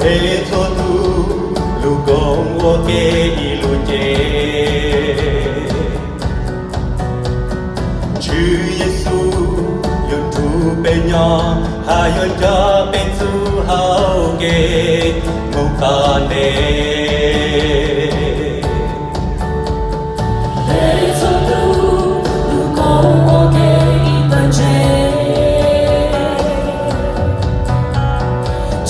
Peb txhua tus lub koob ua ke ib lub nce. Tswv Yexus yuav nrug peb nyob, hab yuav nco peb txuj hauv kev moog tom ntej. Peb txhua tus lub koob ua ke ib lub nce.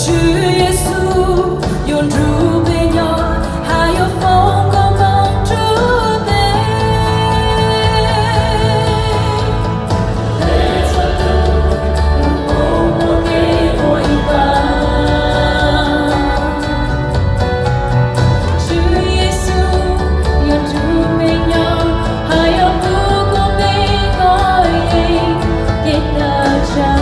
Tswv Yexus yuav nrug peb nyob, hab yuav foom koob hmoov rua peb. Peb txhua tus lub koob ua ke ua ib pab. Tswv Yexus yuav nrug peb nyob, hab yuav pub kuas peb kov yeej kev tawm tsam.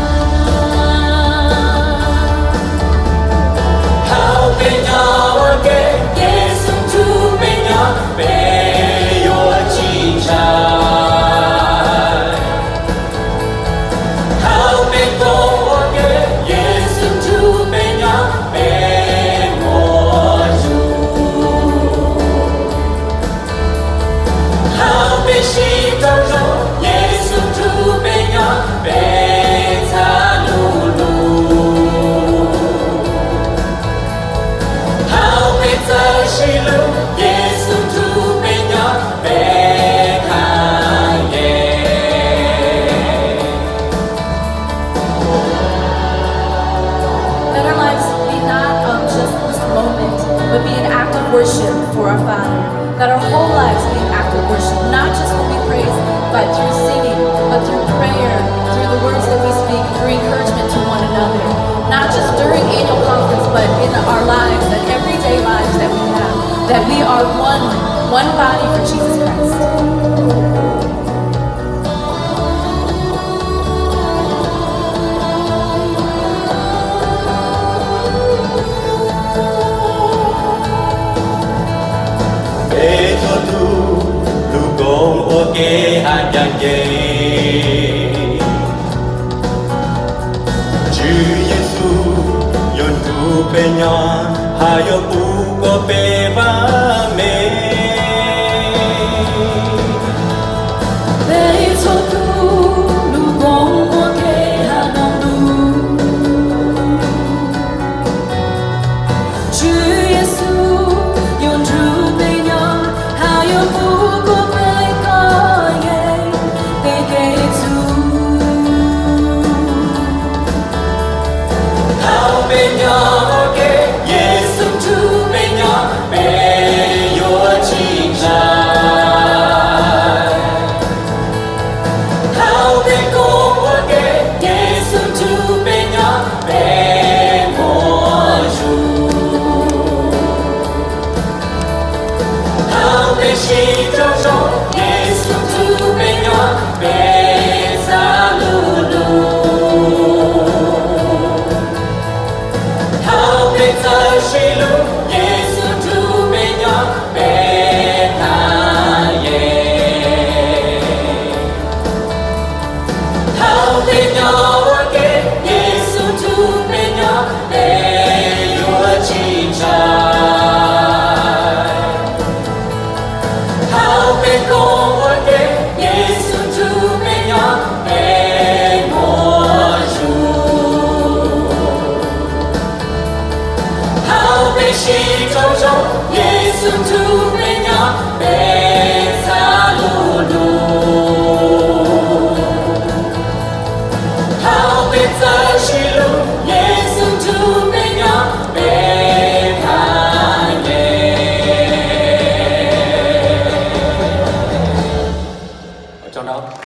Thaum peb nyob ua ke, Yexus nrug peb nyob, peb yuav tsis ntshai. Thaum peb koom ua ke, Yexus nrug peb nyob, peb muaj zug. Thaum peb sib raug zoo, Yexus nrug peb nyob, peb txhaj lug lug. Thaum peb txawj sib hlub, Yexus nrug peb nyob, peb txhaj yeej. That our lives be not, um, just this moment, but be an act of worship for our Father. That our whole lives be an act of worship, not just when we praise, but through singing, but through prayer, through the words that we speak, through encouragement to one another. Not just during annual conference, but in our lives, that everyday lives that we have, that we are one, one body for Jesus Christ. Peb txhua tus lub koom ua ke hab ncaim nce. Tswv Yexus yuav nrug peb nyob, hab yuav pub kuas peb vam meej. Peb txhua tus lub koom ua ke hab ncaim nce. Tswv Yexus yuav nrug peb nyob, hab yuav pub kuas peb kov yeej peb kev txhum. Thaum peb nyob ua ke, Yexus nrug peb nyob, peb yuav tsis ntshai. Thaum peb koom ua ke, Yexus nrug peb nyob, peb muaj zug. Thaum peb sib raug zoo, Yexus nrug peb nyob, peb txhaj lug lug. Thaum peb txawj sib hlub, Yexus nrug peb nyob, peb txhaj yeej. Thaum peb nyob ua ke, Yexus nrug peb nyob, peb yuav tsis ntshai. Thaum peb koom ua ke, Yexus nrug peb nyob, peb muaj zug. Thaum peb sib raug zoo, Yexus nrug peb nyob, peb txhaj lug lug. Thaum